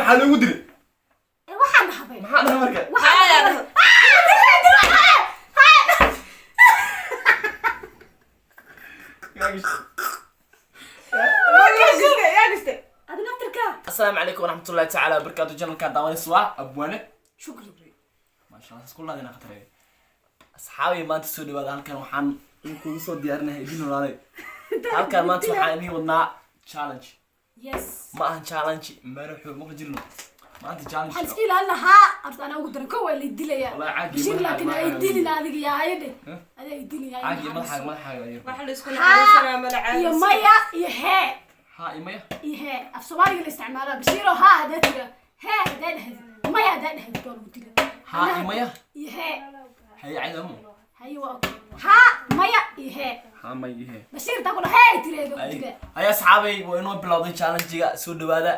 Maxaa loogu dilay? Ee, waxaan dhahday. Maxaa dhahay marka? Waxaan Haya. dhahday. Ah, dilay, dilay, haya, haya. Yaa giste. Adi naftirka. Asalaamu calaykum waraxmatullahi tacaala wabarakaatu. Channelkan daawanaysa waa Abwaane. Shukri. Maasha Allah, isku laadina khataree. Asxaabi, maanta soo dhawaada. Halkan waxaan idinkugu soo diyaarinahay idin walaalay. Halkan maanta waxaan idin wadnaa challenge. Yes. Ma ahan challenge maraxu ma jirno maanta challenge. Waxaan iska ilaalin lahaa horta, anaa ugu daran kow waa la dilayaa. Wallahi caagi Bashir, madaxa- laakiin ay madaxa- dilin adiga yaa hayadhe. Huh? Adiga ay dilin yaa. Caagi madaxaaga yar. Waxa la isku Haa naxariisanaa mala. Iyo maya iyo hee. Ha imaya. Iyo hee af Soomaaliga la isticmaalaa. Bashiiro, haa haddaa tira, hee haddaa dhahdi, maya haddaa dhahdi, waa lagu dila. Ha imaya. Iyo hee. Haye, caydamu. Haye, waa okay. Haa, maya iyo hee. Ha maya iyo hee. Bashiir taa kula hee tireedo ku dila. Ay asxaabay, waa inoo bilowday challenge-ga. Soo dhawaada.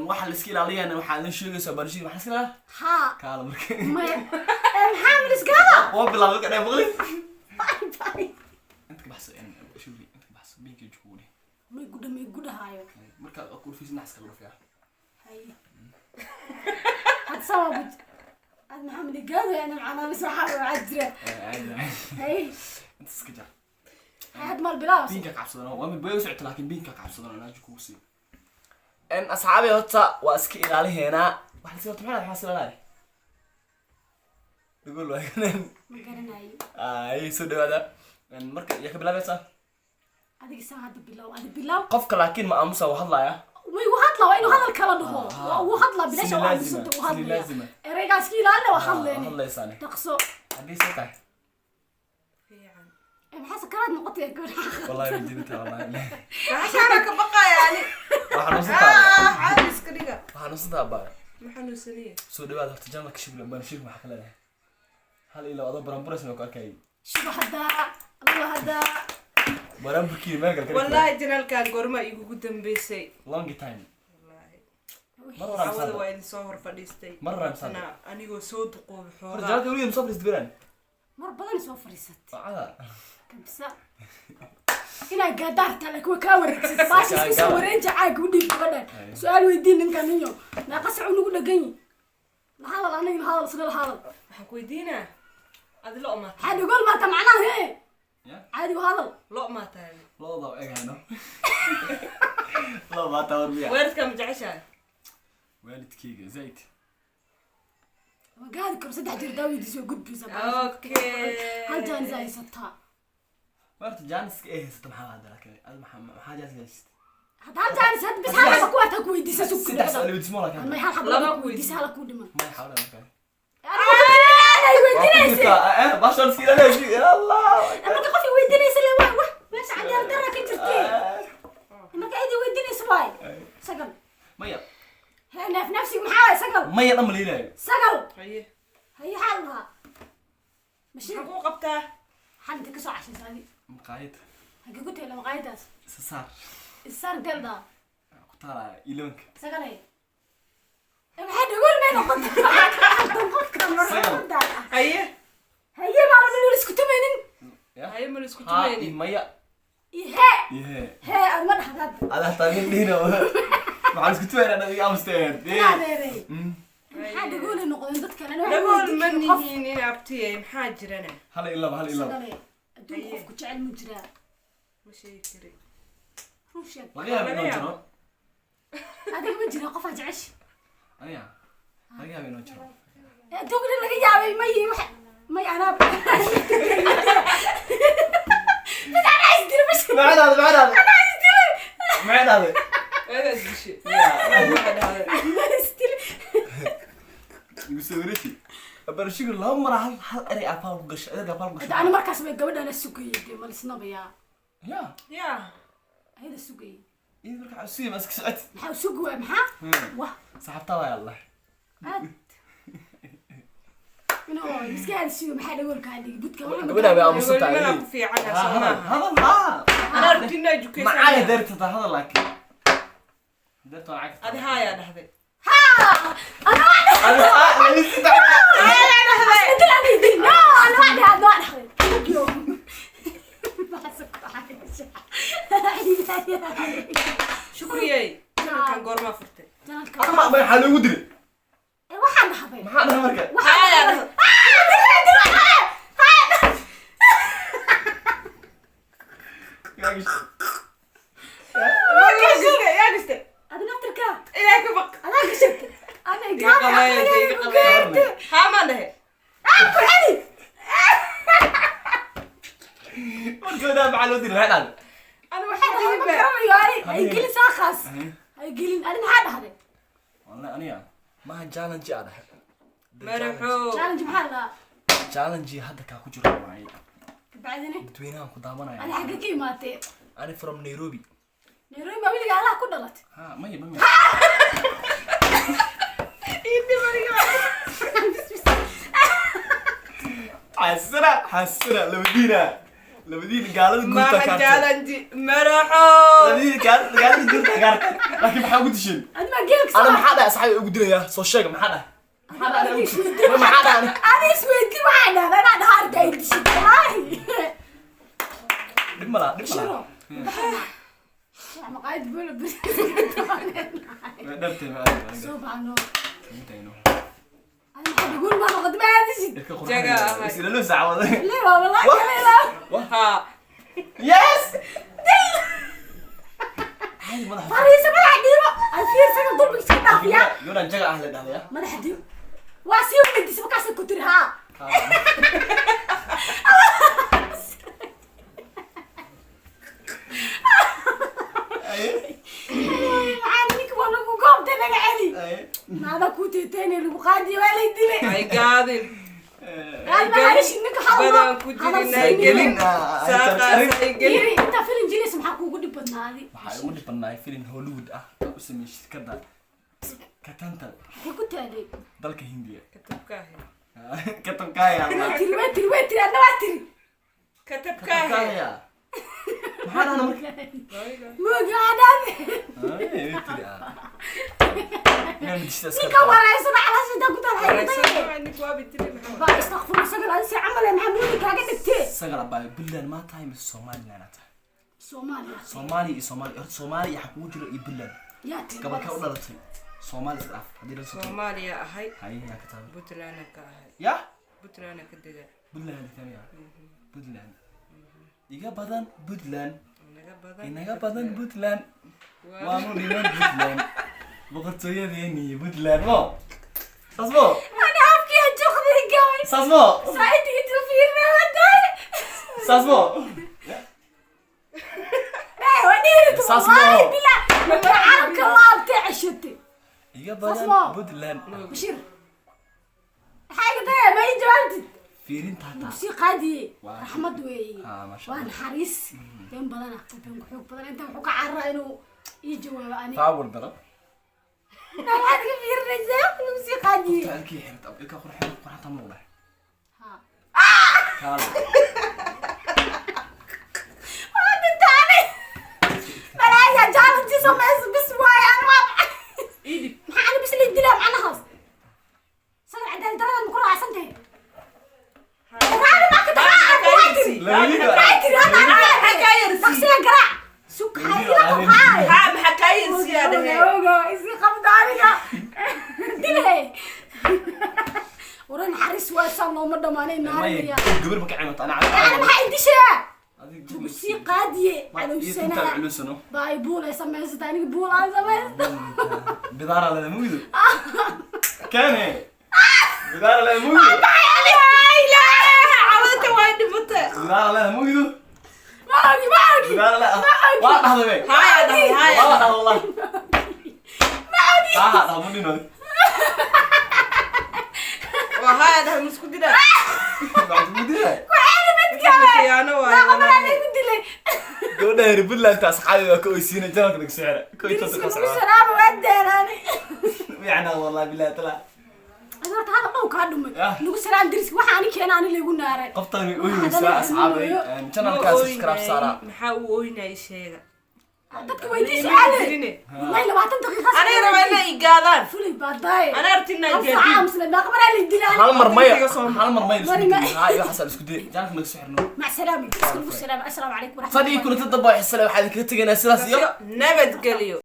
Waxa la iska ilaaliyana waxaa idin sheegaysaa barashii waxa iska ilaaliya. Haa. Kaala marka. Maya. Ee, maxaa miliskaada? Waa bilowday ka dheer maqlin. Bye bye. Inta ka baxso, shugri, inta ka baxso binka jukuuni. May gudha, may gudhahaayo. Marka ku fiis naxska lagu fiyaa. Haye, had sabab ad maxaa miligaado ana macnaa mis waxaa jira. Haye. Inta iska jar. Haye, had maal bilaabas. Binka cabsadana waa mid bay socota, laakiin binka cabsadana anaa jukugu sii. Asxaabay, horta waa iska ilaaliheena. Waxa la iska maxaa ilaaliyaa? Dhugul waa kanan. Ma garanayo. Ay, soo dhawaada. Marka yaa ka bilaabaysaa? Adiga saa hadda bilow, adi bilow. Qofka laakiin ma aamusa, waa hadlaaya. Way u hadla, waa inuu hadal kala dhaho. Waa uu hadla bilasha. Sini Waa laazima, aamusanta uu sini hadlaya. laazima. Ereygaas ka ilaalina, waa hadleene. Hadlaysaane. Dhaqso. Haddii soo tahay. Fiican. Ee, maxaa sakaraad noqotay gabadha? Wallahi ma jibinta, wallahi. Maxaa ka baqaya ani? Waa xanuunsantaa. Ah, caadi iska dhiga. Waa xanuunsantaa baa. Ma xanuunsaniye. Soo dhawaada horta channelka Shukri Baan. Shukri, maxaa ka leedahay? Hal ilaa adoo baranburaysan ku arkayay. Shuba haddaa allah haddaa. Baranburkii meel kale. Wallahi channelkan goorma igugu dambeysay? Long time. Wallahi. Mar hore. Cawada waa idin soo hor fadhiistay. Mar hore amsaan. Haddana anigoo soo duqoobay Hor xoogaa. channelka weligeed soo fadhiistay beraan. Mar badan soo fadhiisatay. Cada. Kabsa inaa gaadaarta laakiin waa kaa wareegsatay baasha iska soo wareeja. Caaga u dhiib gabadhan, su-aal weydiin ninkan ninyo meeqa sac unagu dhagan yi la hadal, aniga la hadal, isna la hadal. Waxaan ku weydiinaa, adi lo maa? Maxaa dhagol maata macnaha hee? Ya. Caadi u hadal. Lo maa tahay? Looda egano. Loo baa tawar biya. Weerarka ma jeceshahay? Waalidkayga zaid. Ma gaadi karo, saddex jeer daa weydiisoo gudbaysa. Okay. Hal jaanis haysataa. Marta jaaniska ay haysata maxaa hadda, laakiin adi maxaa jaaniska haysata? Hadda hal jaanis had bis hal xaba ku hartaa ku weydiisa sug. Saddex su'aal weydiis ma laakiin. May hal xaba Laba laba ku ku weydiisa, hala ku dhiman. May xawla marka. Aniga weydiinaysa. Eh, bashan iska ilaaliya, ya Allah. Marka qof weydiinaysa le waa wah meesha cadaalad darra ka jirtee. Marka cidi weydiinaysa waay sagal. Maya. Hee, neef nafsiga maxaa waay sagal? Maya dhan maliinayo. Sagal. Haye. Haye, xaal lahaa mashiin. Maxaan kuu qabtaa? Xal inta kasoo cashaysa adi? Maqaayad. Hagee ku teela maqaayadaas? Sasaar. Isaar deldaa. Ku taalaya iloonka. Sagalay, maxaa dhagool may noqotay? Maxaa ka qaldan qofka marxamadda? Haye. Haye, maala dhan isku tumaynin. Ya. Haye, ma la isku Ha. tumaynin? Maya. Iyo hee. Ihe. Hee aad ma dhaxdaad. Ada hataa nin dhihina maxaan isku tuwaynaa adiga amsteen. Adeeray, maxaa dhagoolay noqdeen dadkan? Ani waxaan Dhagool weydiin ma karin qof. nihiin in abtiyay, maxaa jirana? Hal iyo laba, hal iyo laba. Sagalay, adduunka qofku jecel mu jiraa? Ma sheegi kari. Run sheeg. Laga yaabo inuu jiro. Adiga ma jira qofaa jecesh? Aniga laga yaabo inuu jiro. Ee, adduunka dhan laga yaabay may wax may anaa mid anaa isdila ma Maxay dhahday? Maxay dhahday? Anaa isdilay. Maxay dhahday? Adaa isdishe. Waxaa dhahday. Anaa isdilay. Igu soo wareeji barashigu laba mar hal hal erey afaal ku gashay, ereyga afaal ku Hada gashay. ani markaas bay gabadhana sugayay dee malisnabayaa. Ya. Ya. Ayada sugayay. Idin marka cusub ma iska socod. Maxaa sugi waay? Maxaa wah? Saxabtaa waa Allah. Aad inuu iska hadsiyo, maxaa dhagoolkaa dhigi budka? Gabadha bay aamusan tahay. Dhagoolnimadaa ku fiicana soo Hadal. maaha? Hadal ha. Anaa rabti inaa jukaysan. Macaaga deertata hadal, laakiin deerta waa lacag. Adi haayaa dhahday. Ana waa Adi ha. dhahday, no, ana waa dhahday, waa dhahday. Shukriyey, channelkan goormaa furtay? Ma Maxaa loogu dilay? Ee, waxaan dhahday. Maxaa dhahay marka? Waxaan Haya, dhahday. Yaa gashay. Yaa gastay, yaa gastay. Adi naftirkaa. Ilaahay ka baq. Adaa gashatay. Ana Iga gaari qabeey, aqligayga iga ku qabeey. geertay. Haa maan dhahe. Ah, ku celi. Marka wadaa maxaa loo dilay? Maxay dhahday? Ana Waxaan waxaan dhahday, ma dhihi ba. garanayo ani. Hay gelin saaqaas. Haye. Hay gelin. Adi maxaa dhahday? Wallahi aniga maaha challenge aa dhahay. The Madaxow. Challenge maxaa la dhahaa? Challenge hadda kaa ku jiro waaye. Kabacdina Dadweynahan ku daawanaya. adi xagga ka imaatee? Ani from Nairobi. Nairobi baa weligaa allaha ku dhalatay. Ha, maya maya. Ii dhib aniga. Xasira, xasira, labadiina. Labadiina gaalada guurta Maaha kaarta. challenge. Madaxow. Labadiina gaalada guurta kaarta. Laakiin maxaa ugu disheen? Adi maa geelka Ana soo maxaa dhahay asxaabi ugu dilayaa? Soo sheega maxaa dhahay? Maxaa dhahay? Adi isweydii. Ma maxaa dhahay? Adi isweydii waxaa dhahday anaa dhahaa arday ay dishid. Wallaahi. Dhib ma laha, dhib ma laha. Shiro. Maqaayad buula bris. Way dhabtay, ma aad. Soo baxno. Intayno. Adi maxaa dhaguun baa noqotay ma aadisid. Ilka qurxan. Jaga ahay. Is ila sacwada. Lee waa wallaahi kale ilaa. Haa. Yes! Ay, madaxa. Fariisa madaxa dhiibo. Adi fiirsaga dulmiga iska dhaafiyaa. Gabadhan jaga ah la dhahdayaa. Madaxa dhiibo. Waa sii weydiisay markaasay ku tiri haa. Aye. Maxaa ninka waa lagu goobtay naga celi. Aye. Naadaa kuu teeteynay lagu qaadiyo waa lay dilay. Hay gaadin. Qaadi ma halishin ninka hadal Badan ku hadal jirin, hay siinin. gelin. Saaqaas hay gelin. Yiri intaa filin jilaysa maxaa kuugu dhib badnaa adi? Waxaa ugu dhib badnaay filin Hollywood ah oo u sameeyey shirkadda Katantal Maxay ku taalay? dalka Hindiya. Katabkaahe. Katabkaaya. Way tiri way tiri way tiri adna waa tiri. Katabkaahe. Katabkaaya. Maxaa dhahna marka? Moogi waxaa dhahday. Ay, way tiri ah. Inaan midishta iska Ninka wareysana calaasha intaa ku taal xayday. Ninka waa bitiri maxaa? Baa istakfur sagal adi si camal eh maxaa moogi kaaga dhigtee? Sagal abaayo Puntland ma tahay mise Somaliland aa tahay? Soomaaliya. Soomaaliya iyo Soomaaliya horta Soomaaliya waxaa kugu jiro iyo Puntland. Yaa tiri. Gabalkee u dhalatay? Soomaali iska dhaaf haddii la soo Soomaaliya ahay. Haye yaa ka tahay. Puntland ka ahay. Yaa? Puntland ka degaa. Puntland ka tahay. Puntland. Iga badan Puntland. Inaga badan. Inaga badan Puntland. Waanu dhiman Puntland. Boqortooyadeeni Puntland mo. Saas mo. Ani afkii aan joqday gabay. Saas mo. Saaxiibtii intuu fiirnay waa tahay. Saas mo. Eh, waa dhiiri Saas wallaahi ma. bilaa. Marka carabka laabtay ceshatay. Iga Saas badan mo. Puntland. Bashiir. Maxaa iga daya ma ii jawaabtid? Fiirinta hataa. Sii qaadiye. Waa. Raxmad weeye. Ah, masha Waa Allah. naxariis. Been badana, been ku xoog badan. Inta wuxuu ka cararaa inuu ii jawaabo ani. Taawul daran. Maxaad iga fiirinaysaa? Inuu sii qaadiye. Taalkii xirta ilka qurxan qurxanta ma dhahay. Ha. Kaale. Waa dhintaani. Malaaya challenge samayso bis waaye ani waa Ii dhib. maxaa ani bis la dilaa macnahaas? Sagal cadaalad darrada ma ku raacsan tahay? Raali ma ka tahay? Waa tiri. Labadiina. Waa tiri, hadda Maxaa kaa yarsiiyey? Taqsiga garaac. Sug hay ila qabhaay. Haa, maxaa kaa yarsiiyaa dhahe? Oga, isi qabda aniga. Dilay. Waran xaris waa saan looma dhamaanay naaraya. Gabar ma ka cimata ana Yani maxaa idishaa? Adiga Lagu sii qaadiye Inta cadowsanaa. culusano. Baa ay buul ay samaysata aniga buul aan samaysta. Bidaara la mugido. Kane. Bidaara la mugido. Cawadta waa dhimatay. Bidaara la mugido. Ma ogi, ma ogi. Bidaara la. Waa dhahday be. Haya dhahe, haya. Waa dhahday wallahi. Taa dhahdo nino. Waa haya dhahe, ma isku dilaa? Bacdu mudira. Khiyaano waaye, Laba wallaahi. lagu dilay. Gabadha reer Puntland taas xaawi waa ka oysiinay janalka laga soo xira. Ko inta Diriska ka lagu socda. salaamo waa deeraanay. Yacni wallahi billahi tala. Adi horta hadal dhow kaa dhumay. Ah. Lagu salaam diriska waxa ani keena ani laygu naaray. Qoftan way ooyeysaa asxaabay. Janalka subscribe saara. Maxaa uu ooynayay sheega? Dadka weydii su'aale. Dirine. Wallahi 20 daqiiqo. Aniga rabaa inay i gaadaan. Fulay baa daay. Anaa rabti inaa Hal gaadin. saaca misle meeqa maraa la dilaa. Hal mar maya. Iga soo mar. Hal mar maya. Mari ma- Ha iyo xasan isku day. Janalka laga soo xirno. Mac salaama. Diriska lagu salaamo. Assalaamu calaykum waraxmatullahi. Fadhii kulanta dambe waxaa idinkaga tegaynaa sidaas iyo Nabadgelyo.